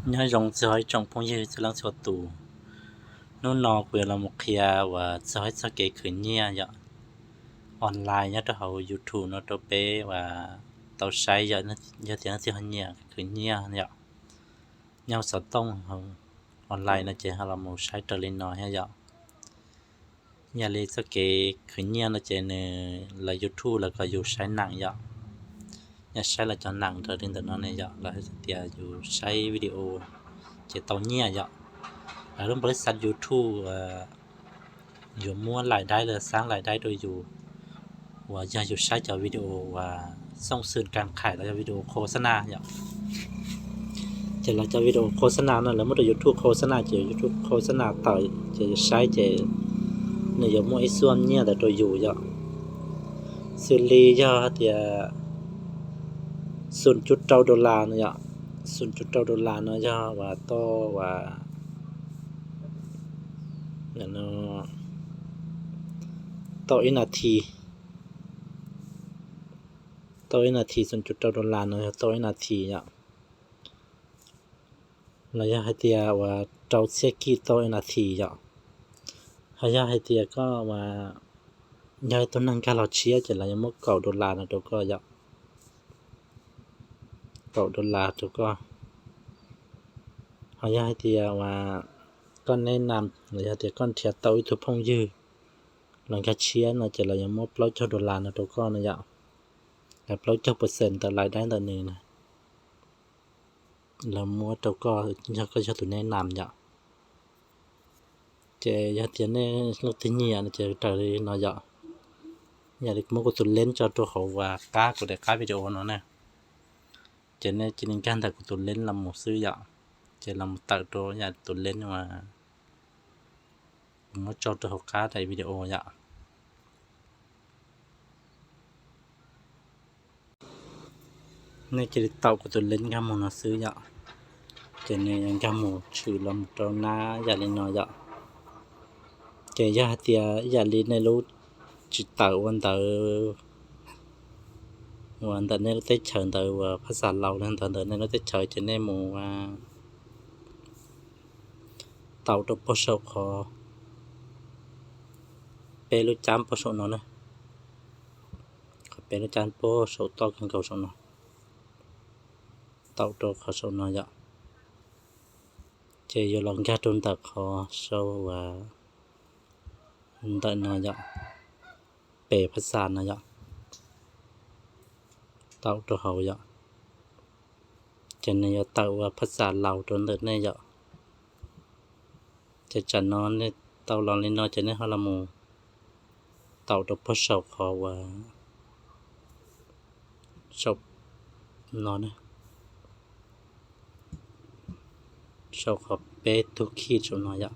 Nyob zoo txog ib tsoom phooj ywg txhua leej txhua tus. Hnub no kuv yuav los mus qhia uas txog ib txoj kev khwv nyiaj yom, online nyob rau hauv YouTube no rau peb uas tau saib yom, yog tias leej twg ho nyiam khwv nyiaj yom, nyob hauv xov tooj online no ces ho los mus saib raws li no thiab yom. Yam li txoj kev khwv nyiaj no ces nws lawv YouTube lawv kom yus saib neem yom. Yog saib lawv cov neem raws li ntawm no ne yom, lawv hais tias yus saib video ces tau nyiaj yom. Lawv lub npaus lis xav YouTube yuav muab lais daib los xaab lais daib rau yus uas yog yus saib cov video uas xooj xwm kas qhais los yog video khos xab nas yom. Ces lawv cov video khos xab nas no lawv muab rau YouTube khos xab nas ces YouTube khos xab nas tawm ces yus saib ces nws yuav muaj ib xuaj nyiaj ntawd rau yus yom. Xws li yog hais tias xum cuv rau dollar no yom, xum cuv rau dollar no yog uas tau uas tau ib nas this, tau ib nas this, xum cuv rau dollar no yog tau ib nas this yom. Los yog hais tias uas rau txhiab kij tau ib nas this yom. Ho yog hais tias koj uas yog ib tug neeg nkag los tshiab ces lawv yuav muab kaum dollar no rau koj yom, kaum dollar rau koj. Ho yog hais tias uas koj neb nam los yog tias koj nrhiav tau ib tug phooj ywg los nkag tshiab no ces lawv yuav muab plaub caug dollar no rau koj no yom, plaub caug percent ntawm lais daib ntawm nws na, lawv muab rau koj yog koj yog tus neb nam yom. Ces yog tias nej leej twg nyiam no ces raws li no yom. Yam li kuv muab kuv tus link tso rau hauv uas qab kuv daim qab video no na, ces nej cia li nkag ntawm kuv tus link los mus xwb yom. Ces los mus tawm rau yam tus link uas kuv muab tso rau hauv qab daim video yom. Nej cia li tau kuv tus link nkag mus no xwb yom. Ces nws yuav nkag mus tshwm los mus rau nab yam li no yom. Ces yog hais tias yam li nej lub tsis tawm ua ntawd uas ntawm nej lub teb chaws ntawd uas phab xas laus li ntawd ntawm nej lub teb chaws ces nej mus tau rau puag saum qhov peb lub cab puag saum no na, qhov peb lub cab puag saum toj kawg nkaus saum no, tau rau qhov saum no yom. Ces yuav los nkag rau ntawm qhov sau uas ntawm no yom, pem phab xas no yom, tau rau hauv yom. Ces nws yuav tawm ua phab xas laus rau ntawm nej yom. Ces tsam no nej tau los li no ces nej ho los mus tau rau puag saum qhov uas saum no, saum qhov peb tug khij saum no yom.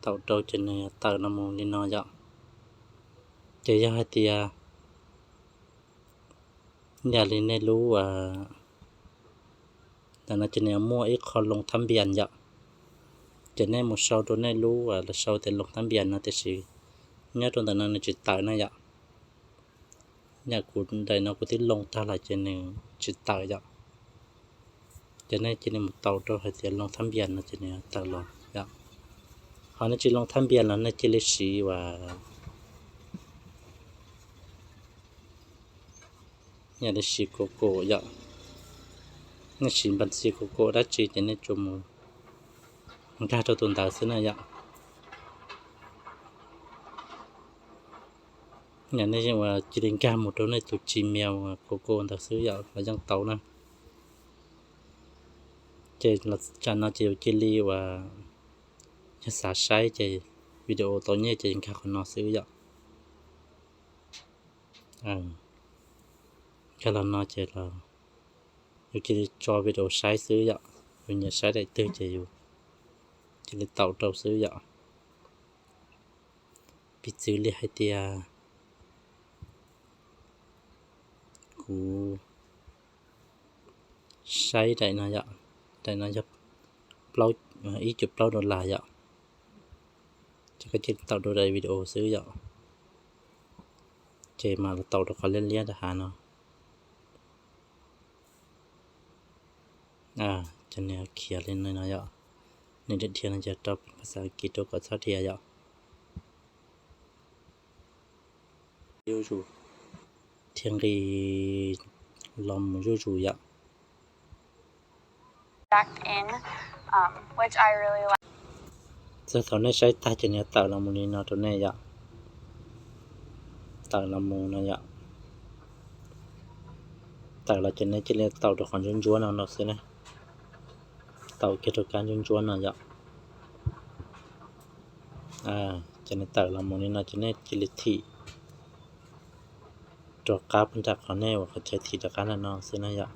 Tau rau ces nws tawm los mus li no yom. Ces yog hais tias yam li nej lub ntawm no ces nws muaj ib qho loo thab npias yom. Ces nej mus sau rau nej lub uas lawv sau tias loo thab npias no tiam sis nyob rau ntawm no nws tsis tawm na yom. Yam kuv daim no kuv twb loo tag lawm ces nws tsis tawm yom. Ces nej cia li mus tau rau hais tias loo thab npias no ces nws tawm los yom. Ho nej tsis loo thab npias los nej cia li siv uas yam li siv Google yom. Nej siv npas txis Google dab tsi ces nej tsuas mus nkag rau tus ntawd xwb na yom. Yog nej yeej ua cia li nkag mus rau nej tus Gmail Google ntawd xwb yom los yeej tau na. Ces tsam no ces yus cia li uas yog xav saib ces video tau nyiaj ces nkag qhov no xwb yom. Nkag los no ces yus cia li tso video saib xwb yom. Yus nyiam saib daim twg ces yus cia li tau rau xwb yom. Piv txwv li hais tias kuv saib daim no yom, daim no yog ib cuv plaub dollar yom. Ces koj cia li tau rau daim video xwb yom. Ces mam los tau rau qhov liab liab rau hav no. Cov niag khiav li no yom, nws dhia no ces rau phas xas Askiv rau kom txhob dhia yom. Zuj zus, thiaj nqis los mus zuj zus yom. Txog thaum nej saib tag ces nws tawm los mus li no rau nej yom. Tawm los mus no yom. Tawm los ces nej cia li taus rau qhov ntsuab ntsuab no no xwb na. Taus kiag rau kab ntsuab ntsuab no yom. Ces nws tawm los mus li no ces nej cia li thim rov qab puag nram qhov nej ua qhov chaw thim rov qab no no xwb na yom.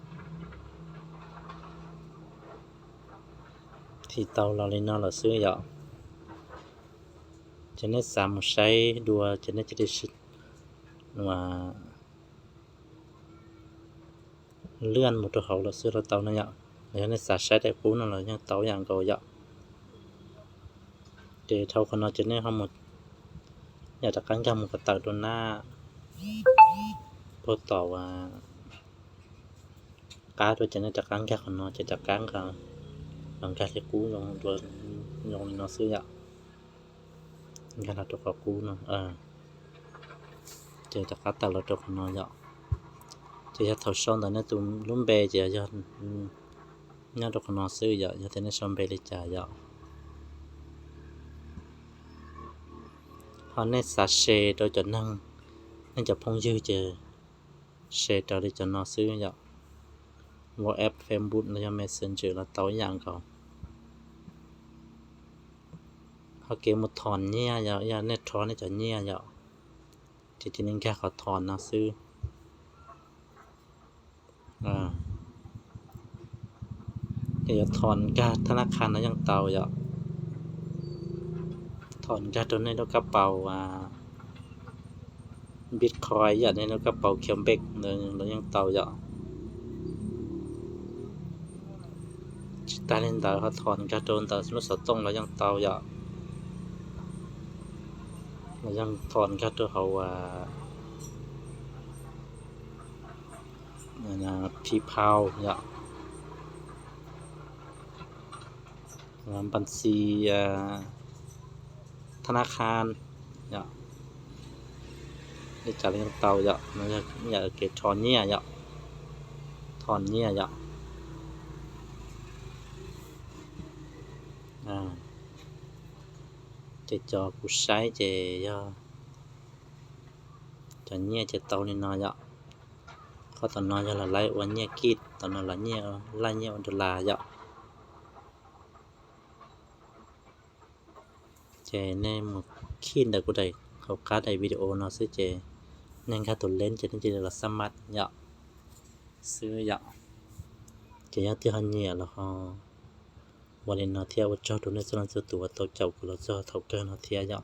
Thim tau los li no lawm xwb yom, ces nej xav mus saib dua ces nej cia li lwaj mus rau hauv los xwb los tau no yom. Los yog nej xav saib daim qub no los yeej tau ib yam nkaus yom. Ces dhau qhov no ces nej ho mus yam rov qab nkag mus kom tawm rau nab puag tom qab dua ces nej rov qab nkag qhov no ces rov qab los nkag li qub zoo li no xwb yom. Nkag los rau qhov qub no, ces rov qab tawm los rau qhov no yom. Ces yog thaum sau ntawm nej tus lub npe ces yog nyob rau qhov no xwb yom, yog tias nej sau npe li cas yom. Ho nej xav share rau cov neeg, nej cov phooj ywg ces share raws li cov no xwb yom. WhatsApp, Facebook los yog Messenger los tau ib yam nkaus. Ho kev mus thom nyiaj yog nej rho nej cov nyiaj yom, ces cia li nkag qhov thom no xwb. Ces yuav thom nkag thab nab qha no yeej tau yom. Thom nkag rau nej lub kab paus Bitcoin yom, nej lub kab paus Coinbase los yeej tau yom. Tsis tas li ntawd ho thom nkag rau ntawm lub xov tooj los yeej tau yom. Los yeej thom nkag rau hauv PayPal yom, npas xis thab nab qha yom, li cas los yeej tau yom. No yog ib yam kev rho nyiaj yom, thom nyiaj yom. Ces cov kuv saib ces yog cov nyiaj ces tau li no yom. Qhov tom no yog los laib ua nyiaj kij, tom no los nyiaj, laij nyiaj ua dollar yom. Ces nej mus khij ntawm kuv daim hauv qab daim video no xwb ces nej nkag tus link ces nej cia li los xab mab yom, xwb yom. Ces yog twg ho nyiam los ho ua li no thiab. Ua tsaug rau nej txhua leej txhua tus uas tau caum kuv los txog thaum kawg no thiab yom.